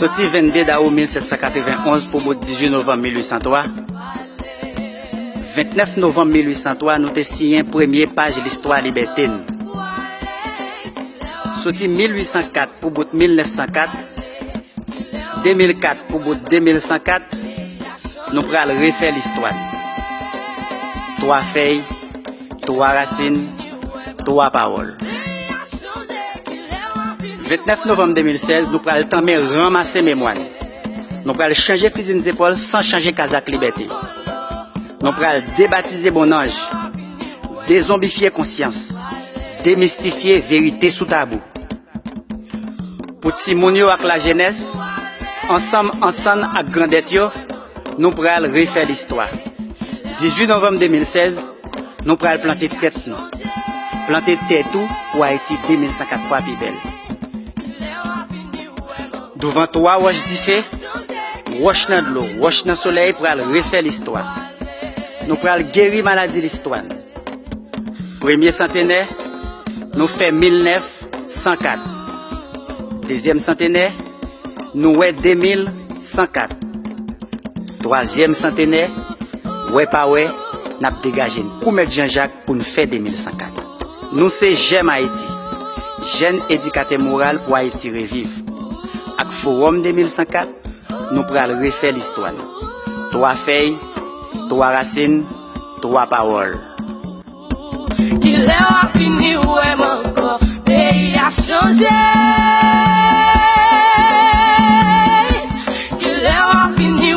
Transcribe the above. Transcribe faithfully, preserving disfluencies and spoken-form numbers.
Soti vennde dawou mil sèt san katrevenn onz pou bout dizuit novanm mil uit san twa, vennèf novanm mil uit san twa, nou te siyen premye paj listwa libète n. Soti mil uit san kat pou bout mil nèf san kat, de mil kat pou bout de mil san kat, nou pral refè listwa n. Twa fèy, twa rasin, twa pawòl. Vennèf novanm de mil sèz, nou pral tanmen ranmase memwa n. Nou pral chanje fizi n zepòl san chanje kazak libète. Nou pral debatize bonnanj, dezonbifye konsyans, demistifye verite sou tabou. Pou timoun yo ak lajenès, ansanm ansann ak grandèt yo, nou pral refè listwa. Dizuit novanm de mil sèz, nou pral plante tèt nou. Plante tèt ou pou Ayiti de mil san kat fwa pi bèl. Douvan twa wòch dife, wòch nan dlo, wòch nan solèy pral refè listwa. Nou pral geri maladi listwa n. Premye santenè, nou fè mil nèf san kat. Dezyèm santenè, nou wè de mil san kat. Twazyèm santenè, wè pa wè, n ap degaje n kou Mèt Janjak pou n fè de mil san kat. Nou se Jèm Ayiti, jèn edikatè moral pou Ayiti reviv. Ak Fowòm de mil san kat, nou pral refè listwa n. Twa fèy, twa rasin, twa pawòl. Kilè w ap vini wè m ankò? Peyi a chanje. Kilè w ap vini